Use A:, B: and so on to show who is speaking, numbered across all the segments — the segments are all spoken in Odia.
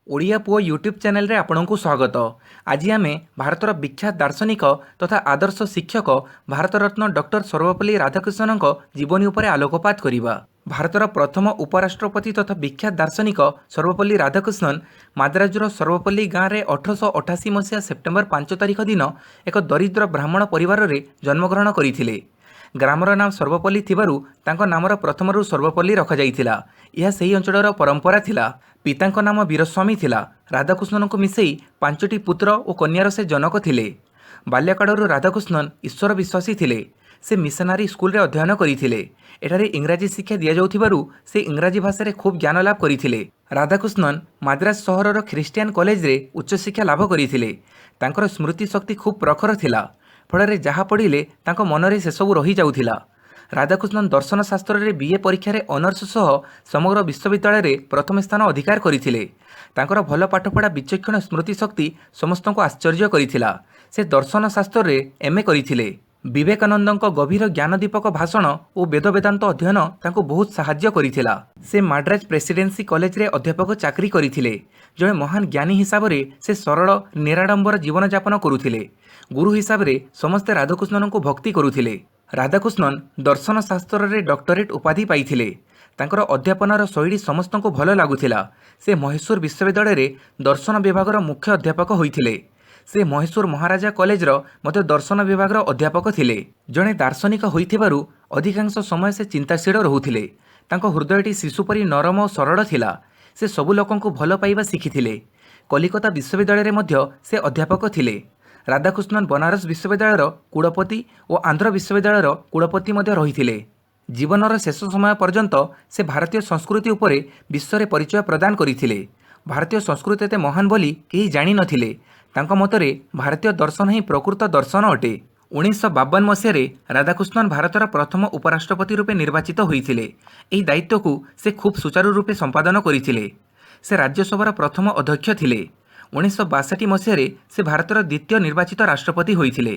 A: ଓଡ଼ିଆ ପୁଅ ୟୁଟ୍ୟୁବ୍ ଚ୍ୟାନେଲରେ ଆପଣଙ୍କୁ ସ୍ୱାଗତ। ଆଜି ଆମେ ଭାରତର ବିଖ୍ୟାତ ଦାର୍ଶନିକ ତଥା ଆଦର୍ଶ ଶିକ୍ଷକ ଭାରତରତ୍ନ ଡକ୍ଟର ସର୍ବପଲ୍ଲୀ ରାଧାକୃଷ୍ଣନଙ୍କ ଜୀବନୀ ଉପରେ ଆଲୋକପାତ କରିବା। ଭାରତର ପ୍ରଥମ ଉପରାଷ୍ଟ୍ରପତି ତଥା ବିଖ୍ୟାତ ଦାର୍ଶନିକ ସର୍ବପଲ୍ଲୀ ରାଧାକୃଷ୍ଣନ ମାଦ୍ରାଜର ସର୍ବପଲ୍ଲୀ ଗାଁରେ 1888 ମସିହା ସେପ୍ଟେମ୍ବର 5 ତାରିଖ ଦିନ ଏକ ଦରିଦ୍ର ବ୍ରାହ୍ମଣ ପରିବାରରେ ଜନ୍ମଗ୍ରହଣ କରିଥିଲେ। ଗ୍ରାମର ନାମ ସର୍ବପଲ୍ଲୀ ଥିବାରୁ ତାଙ୍କ ନାମର ପ୍ରଥମରୁ ସର୍ବପଲ୍ଲୀ ରଖାଯାଇଥିଲା। ଏହା ସେହି ଅଞ୍ଚଳର ପରମ୍ପରା ଥିଲା। ପିତାଙ୍କ ନାମ ବୀରସ୍ୱାମୀ ଥିଲା। ରାଧାକୃଷ୍ଣନଙ୍କୁ ମିଶାଇ ପାଞ୍ଚଟି ପୁତ୍ର ଓ କନ୍ୟାର ସେ ଜନକ ଥିଲେ। ବାଲ୍ୟକାଳରୁ ରାଧାକୃଷ୍ଣନ ଈଶ୍ୱର ବିଶ୍ୱାସୀ ଥିଲେ। ସେ ମିଶନାରୀ ସ୍କୁଲରେ ଅଧ୍ୟୟନ କରିଥିଲେ। ଏଠାରେ ଇଂରାଜୀ ଶିକ୍ଷା ଦିଆଯାଉଥିବାରୁ ସେ ଇଂରାଜୀ ଭାଷାରେ ଖୁବ୍ ଜ୍ଞାନ ଲାଭ କରିଥିଲେ। ରାଧାକୃଷ୍ଣନ ମାଦ୍ରାସ ସହରର ଖ୍ରୀଷ୍ଟିଆନ କଲେଜରେ ଉଚ୍ଚଶିକ୍ଷା ଲାଭ କରିଥିଲେ। ତାଙ୍କର ସ୍ମୃତି ଶକ୍ତି ଖୁବ୍ ପ୍ରଖର ଥିଲା। ଫଳରେ ଯାହା ପଢ଼ିଲେ ତାଙ୍କ ମନରେ ସେସବୁ ରହିଯାଉଥିଲା। ରାଧାକୃଷ୍ଣନ ଦର୍ଶନ ଶାସ୍ତ୍ରରେ ବି.ଏ ପରୀକ୍ଷାରେ ଅନର୍ସ ସହ ସମଗ୍ର ବିଶ୍ୱବିଦ୍ୟାଳୟରେ ପ୍ରଥମ ସ୍ଥାନ ଅଧିକାର କରିଥିଲେ। ତାଙ୍କର ଭଲ ପାଠପଢ଼ା, ବିଚକ୍ଷଣ ସ୍ମୃତି ଶକ୍ତି ସମସ୍ତଙ୍କୁ ଆଶ୍ଚର୍ଯ୍ୟ କରିଥିଲା। ସେ ଦର୍ଶନ ଶାସ୍ତ୍ରରେ ଏମ୍.ଏ କରିଥିଲେ। ବିବେକାନନ୍ଦଙ୍କ ଗଭୀର ଜ୍ଞାନଦୀପକ ଭାଷଣ ଓ ବେଦ ବେଦାନ୍ତ ଅଧ୍ୟୟନ ତାଙ୍କୁ ବହୁତ ସାହାଯ୍ୟ କରିଥିଲା। ସେ ମାଡ୍ରାସ ପ୍ରେସିଡେନ୍ସି କଲେଜରେ ଅଧ୍ୟାପକ ଚାକିରି କରିଥିଲେ। ଜଣେ ମହାନ ଜ୍ଞାନୀ ହିସାବରେ ସେ ସରଳ, ନିରାଡ଼ମ୍ବର ଜୀବନଯାପନ କରୁଥିଲେ। ଗୁରୁ ହିସାବରେ ସମସ୍ତେ ରାଧାକୃଷ୍ଣନଙ୍କୁ ଭକ୍ତି କରୁଥିଲେ। ରାଧାକୃଷ୍ଣନ ଦର୍ଶନ ଶାସ୍ତ୍ରରେ ଡକ୍ଟରେଟ୍ ଉପାଧି ପାଇଥିଲେ। ତାଙ୍କର ଅଧ୍ୟାପନାର ଶୈଳୀ ସମସ୍ତଙ୍କୁ ଭଲ ଲାଗୁଥିଲା। ସେ ମହୀଶୂର ବିଶ୍ୱବିଦ୍ୟାଳୟରେ ଦର୍ଶନ ବିଭାଗର ମୁଖ୍ୟ ଅଧ୍ୟାପକ ହୋଇଥିଲେ। ସେ ମହୀଶୂର ମହାରାଜା କଲେଜର ମଧ୍ୟ ଦର୍ଶନ ବିଭାଗର ଅଧ୍ୟାପକ ଥିଲେ। ଜଣେ ଦାର୍ଶନିକ ହୋଇଥିବାରୁ ଅଧିକାଂଶ ସମୟ ସେ ଚିନ୍ତାଶୀଳ ରହୁଥିଲେ। ତାଙ୍କ ହୃଦୟଟି ଶିଶୁ ପରି ନରମ ଓ ସରଳ ଥିଲା। ସେ ସବୁ ଲୋକଙ୍କୁ ଭଲ ପାଇବା ଶିଖିଥିଲେ। କଲିକତା ବିଶ୍ୱବିଦ୍ୟାଳୟରେ ମଧ୍ୟ ସେ ଅଧ୍ୟାପକ ଥିଲେ। ରାଧାକୃଷ୍ଣନ ବନାରସ ବିଶ୍ୱବିଦ୍ୟାଳୟର କୁଳପତି ଓ ଆନ୍ଧ୍ର ବିଶ୍ୱବିଦ୍ୟାଳୟର କୁଳପତି ମଧ୍ୟ ରହିଥିଲେ। ଜୀବନର ଶେଷ ସମୟ ପର୍ଯ୍ୟନ୍ତ ସେ ଭାରତୀୟ ସଂସ୍କୃତି ଉପରେ ବିଶ୍ୱରେ ପରିଚୟ ପ୍ରଦାନ କରିଥିଲେ। ଭାରତୀୟ ସଂସ୍କୃତି ଏତେ ମହାନ ବୋଲି କେହି ଜାଣିନଥିଲେ। ତାଙ୍କ ମତରେ ଭାରତୀୟ ଦର୍ଶନ ହିଁ ପ୍ରକୃତ ଦର୍ଶନ ଅଟେ। 1952 ମସିହାରେ ରାଧାକୃଷ୍ଣନ ଭାରତର ପ୍ରଥମ ଉପରାଷ୍ଟ୍ରପତି ରୂପେ ନିର୍ବାଚିତ ହୋଇଥିଲେ। ଏହି ଦାୟିତ୍ୱକୁ ସେ ଖୁବ୍ ସୁଚାରୁ ରୂପେ ସମ୍ପାଦନ କରିଥିଲେ। ସେ ରାଜ୍ୟସଭାର ପ୍ରଥମ ଅଧ୍ୟକ୍ଷ ଥିଲେ। 1962 ମସିହାରେ ସେ ଭାରତର ଦ୍ୱିତୀୟ ନିର୍ବାଚିତ ରାଷ୍ଟ୍ରପତି ହୋଇଥିଲେ।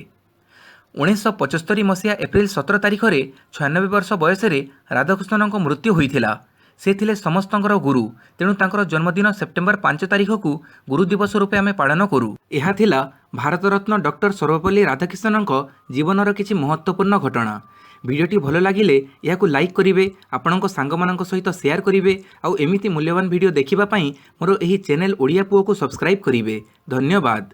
A: 1975 ମସିହା ଏପ୍ରିଲ 17 ତାରିଖରେ 96 ବର୍ଷ ବୟସରେ ରାଧାକୃଷ୍ଣନଙ୍କ ମୃତ୍ୟୁ ହୋଇଥିଲା। ସେ ଥିଲେ ସମସ୍ତଙ୍କର ଗୁରୁ। ତେଣୁ ତାଙ୍କର ଜନ୍ମଦିନ ସେପ୍ଟେମ୍ବର 5 ତାରିଖକୁ ଗୁରୁ ଦିବସ ରୂପେ ଆମେ ପାଳନ କରୁ। ଏହା ଥିଲା ଭାରତରତ୍ନ ଡକ୍ଟର ସର୍ବପଲ୍ଲୀ ରାଧାକୃଷ୍ଣନଙ୍କ ଜୀବନର କିଛି ମହତ୍ତ୍ୱପୂର୍ଣ୍ଣ ଘଟଣା। ଭିଡ଼ିଓଟି ଭଲ ଲାଗିଲେ ଏହାକୁ ଲାଇକ୍ କରିବେ, ଆପଣଙ୍କ ସାଙ୍ଗମାନଙ୍କ ସହିତ ସେୟାର କରିବେ ଆଉ ଏମିତି ମୂଲ୍ୟବାନ ଭିଡ଼ିଓ ଦେଖିବା ପାଇଁ ମୋର ଏହି ଚ୍ୟାନେଲ୍ ଓଡ଼ିଆ ପୁଅକୁ ସବସ୍କ୍ରାଇବ୍ କରିବେ। ଧନ୍ୟବାଦ।